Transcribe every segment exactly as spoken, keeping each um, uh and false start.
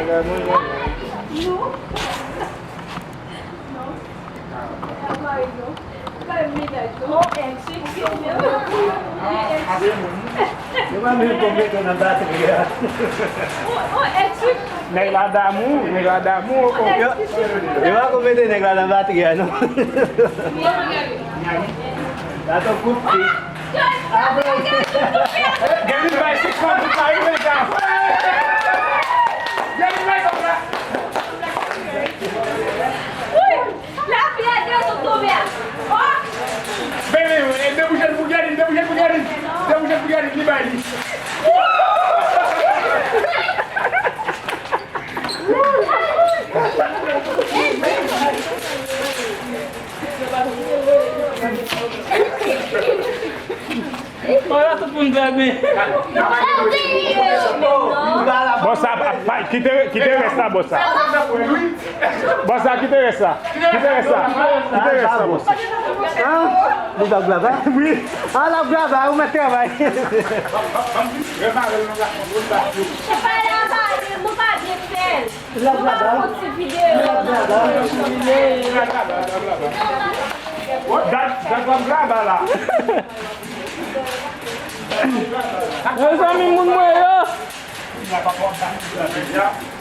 Yo pa menm konn mete nan batri a. Nèg la damou, nèg la damou. Yo, yo pa konn mete nèg la nan batri a, non. Gato koup pi. Gade bay se fanm sa wi, mesye. Gade bay sa la. Lapli a desann tonbe a. Oh! Ben, ben, ben, debouche l pou Gèlin, debouche l pou Gèlin. Debouche l pou Gèlin, li bay li. Wala tout moun bebe. Bon, sa, pa, pa, kite, kite rès la, bon, sa. Bon, sa, kite rès la. Kite rès la. Kite rès la, bon, sa. Li t ap grave? Wi. Ah, l ap grave, ou mèt travay. Se pa la, pa, nou pa byen fè l. Nou pa fè ti videyo. Dat, dat w ap graba la. Mezanmi, moun mwen yo.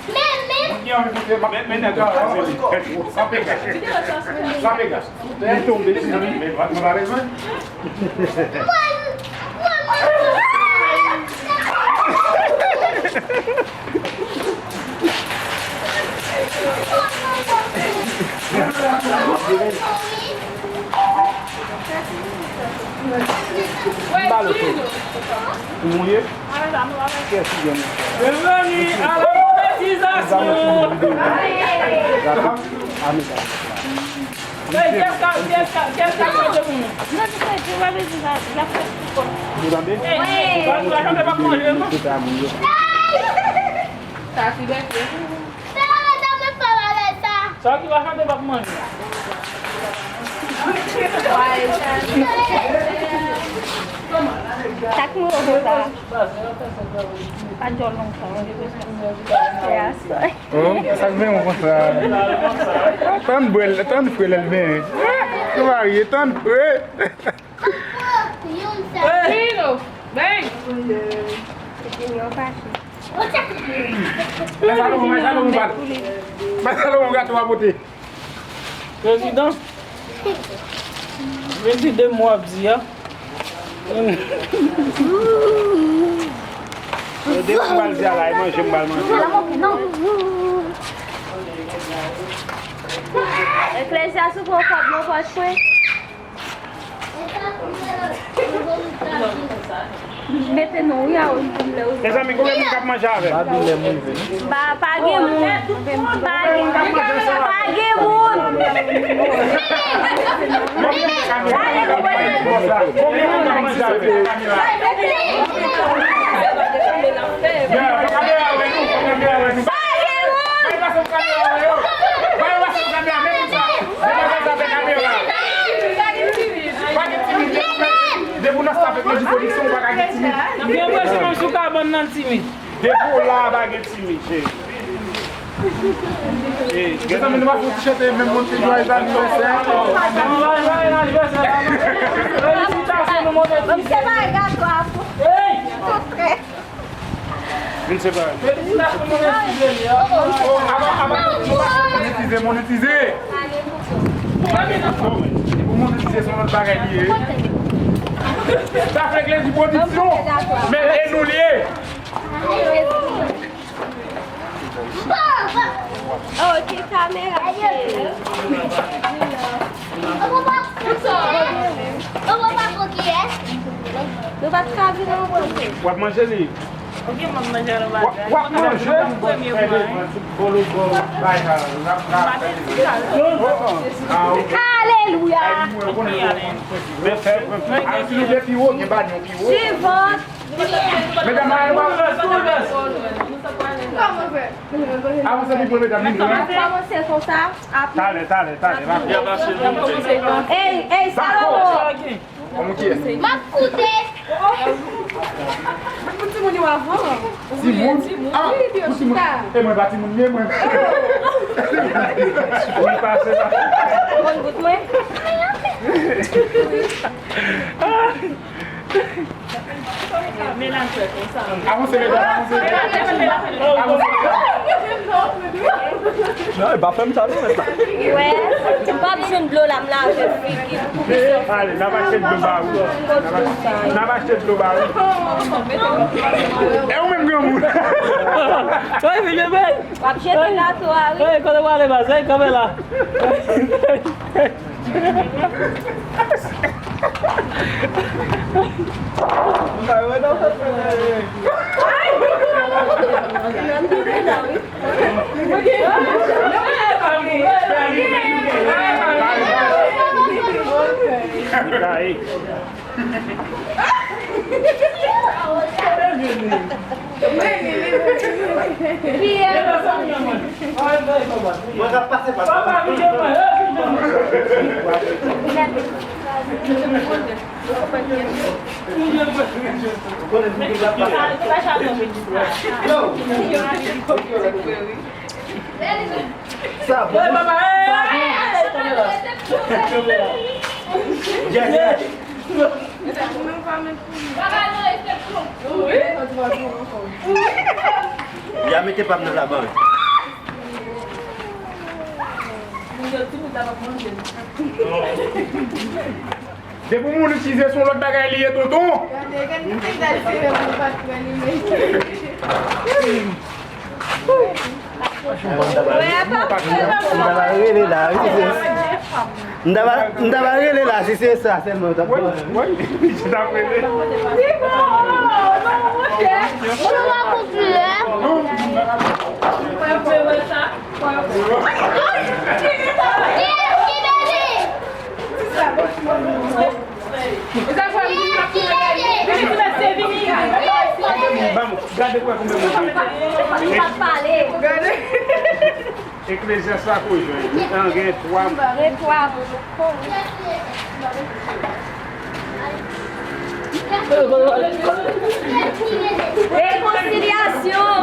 Men, men. Men, men nèg yo kraze li. San pega. San pega. Li tonbe, mezanmi. Men, mwen pa bezwen. Byenveni a la monetizasyon. Ey, kèl ka, kèl ka, kèl ka manje pou nou? Non, ti sè, ti va bezwen sa, l ap fè pou kò. Ou tande? Ey, ou pa, ou pa chante p ap manje, non? Sa ti bèk ye. Sa ki va chante p ap manje. Sa k move konsa? Pa djòl long sa, mwen te bezwen. Hum, sa k benyen konsa? Tann bwè l, tann fre lè l benyen. Ou marye, tann fre. Vino, ven. Mwen Salomon, mwen Salomon, bat. Mwen Salomon, gato a pote. Prezidan, vin di de mo ap di a. Yo, de mo m pral di a la, e manje m pral manje. Eklezyas ou pran kòb nan pòch mwen. Mete non, wi, a, wi, pou m lè, wi. Mezanmi, konbyen moun k ap manje avè m? Ba, pa gen moun. Pa gen, pa gen moun. Konbyen moun k ap manje avè m? Konbyen moun k ap manje avè m? Kamera wè nou, kamera wè nou. Pa gen moun. Bay pase kamera yo. Bay pase kamera, men moun sa. Depi nan staff Eklezyas Pwodiksyon, ou pa ka gen timid. M gen enpresyon menm si w ka ban nan timid. Depi w la, pa gen timid, cheri. Mezanmi, nou pa fè yon ti chante, menm moun ki jwayez anivèsè. Felisitasyon, nou monetize. Hey! Vin separe. Felisitasyon, monetize li, a. Oh, avan, avan, monetize, monetize. Bon, men, pou monetize, se yon lòt bagay li ye. Sa fè Eklezyas Pwodiksyon. Men, e nou li ye. Oh, ki kamera, cheri. Nou pa t ka vin anvan. W ap manje li? W ap, w ap manje? Alelouya! Men fè, a, si nou vle pi wo, gen banyon pi wo. Sivant. Medam, a, nou pa. Avanse pi pre, medam, nou jwenn. Kòmanse konsa, apre. Talè, talè, talè, va. Ey, ey, Salomon. Kòman ki ye? M ap koute. Pou timoun yo avan. Timoun? Ah, pou timoun. E mwen pa timoun, men mwen. Wi, pase, pase. Konn gout mwen? Avanse, medam, avanse. Avanse. Non, e pa fè m sa, non, mèt la. Wè, m p ap jwenn dlo la, m lave figi m. Ale, n ap achte dlo ba ou. N ap achte dlo ba ou. E ou menm, granmoun? Wi, vin, vin, vin. W ap jete gato a, wi. Wi, kote w ale, baz? Ey, kanpe la. Mwen ka pase pa. Yo. Sa bon. Sa bon. Yes, yes. Ya mete pa m nan laban. Depi moun itilize se yon lòt bagay li ye, tonton. Gade, gade, gade, gade, gade, gade, gade. M ta va rele la, wi, si se, m ta va, m ta va rele la, si se sa sèlman, ta bon. Wi, wi, m ta rele. Ou pa pou plè. Ban m, gade kwa konbyen moun ki. Eklezyas la koze. An gen twa. Gen twa. Rekonsilyasyon.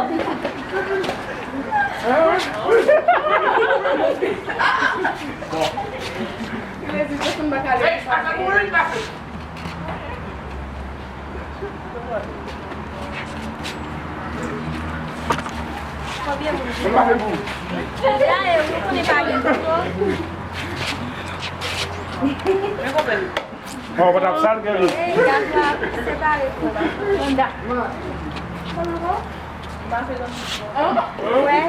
Konbyen moun ki la? Ou konnen pa gen. Bon, w pa t ap sal, Kevin. Ey, gad la, separe kò la. Wè.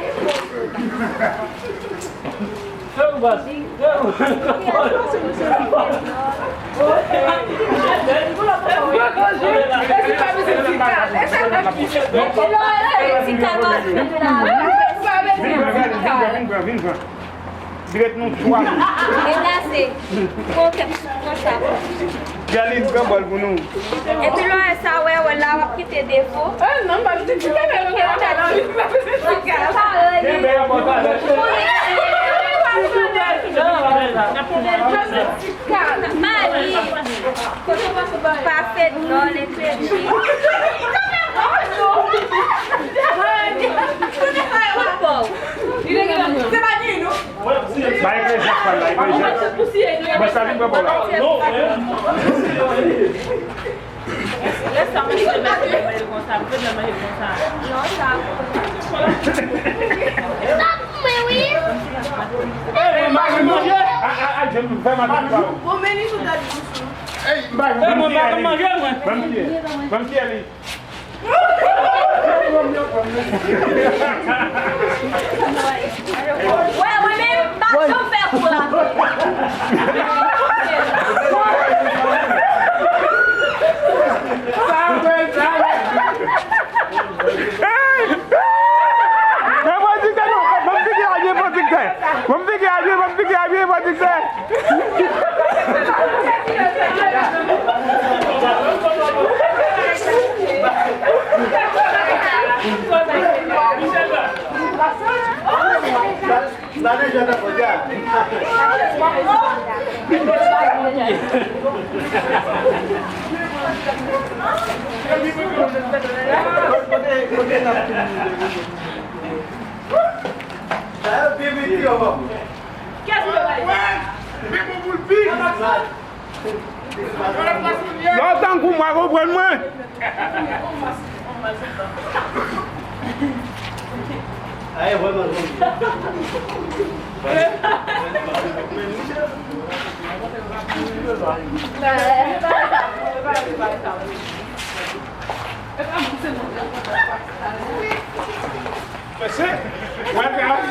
Vin pran, vin pran, vin pran, vin pran. Dirèk nou twa. Deplase. Pran kèk, pran sa. Gèlin, pran bòl pou nou. Epi lè w wè sa, wè, wè la, w ap kite defo. Ah, non, m pa vin di kanal, non, non, non, non, m pa vin di kanal. Separe li. Mali. Pase dlo, lekredi. Pou kò w. Se pa di nou. Bay Eklezya pa l la, Eklezya. Mwen sa vin pran bò la. Lè sa mwen se mèt mwen manje konsa, mwen manje konsa. Non, sa. Sa pou mwen, wi. Ey, mwen pa vin manje. A, a, a, jem fè maten pa ou. Bon, men li sou dat bouch ou. Ey, mwen pa vin manje, mwen. Ban m kiyè. Ban m kiyè li. Wè, mwen menm, m pa janm fè kou la. Sa fè, sa fè. Hey! Hey, pwodiktè, non, ban m figi a, vye pwodiktè. Ban m figi a, vye, ban m figi a, vye pwodiktè. Lè w tankou mwen, konprann mwen. Mesye, welcome.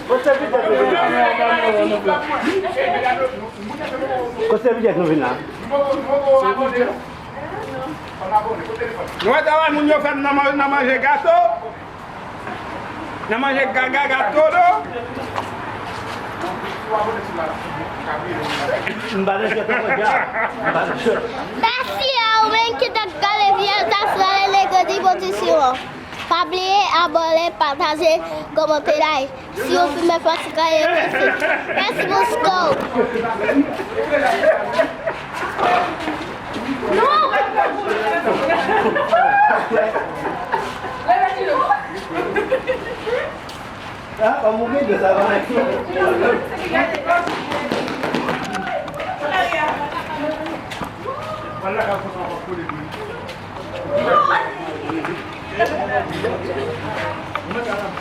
Kote sèvitè nou vin la? Kote sèvitè nou vin la? Nou wè travay moun yo fè nan man-, nan manje gato. Nan manje gaga gato do. M pa nan chèt ankò dja. M pa nan chèt. Mèsi a ou menm ki t ap gade videyo sa sou Chanèl Ekredi Pwodiksyon an. Pa bliye abòne, pataje, kòmante, like. Si ou fimen fòs kay epi si. Mèsi pou skou. Non. Ah, pa mouri de sa va.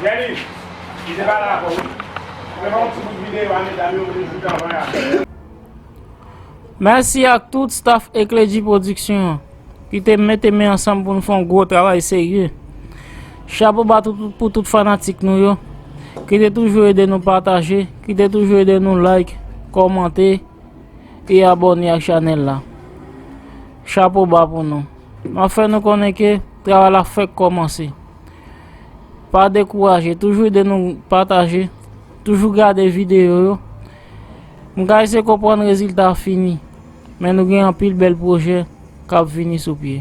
Jenny, li te pale avè w. Fè yon ti bout videyo a medam yo, pou nou fout anvan a. Mèsi ak tout staff Ekledi Pwodiksyon an, ki te mete men ansanm pou nou fè yon gwo travay serye. Chapo ba tout, pou tout fanatik nou yo, ki te toujou ede nou pataje, ki te toujou ede nou like, kòmante e abòne ak chanèl la. Chapo ba pou nou. M ap fè nou konnen ke travay la fèk kòmanse. Pa dekouraje, toujou ede nou pataje, toujou gade videyo yo. M ka eseye konprann rezilta fini, men nou gen anpil bèl pwojè k ap vini sou pye.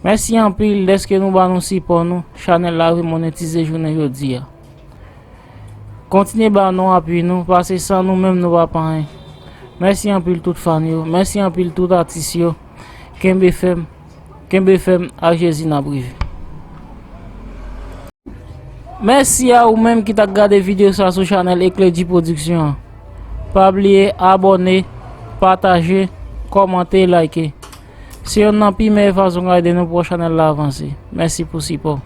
Mèsi anpil dèske nou ba nou sipò nou, chanèl la rive monetize jounen jodi a. Kontinye ba nou api nou, paske san nou menm nou pa pa anyen. Mèsi anpil tout fan yo, mèsi anpil tout atis yo. Kenbe fèm, kenbe fèm ak Jezi n ap rive. Mèsi a ou menm ki t ap gade videyo sa sou chanèl Ekledi Pwodiksyon an. Pa bliye abòne, pataje, kòmante, like. Se youn nan pi meyè fason k ap ede nou pou chanèl la avanse. Mèsi pou sipò.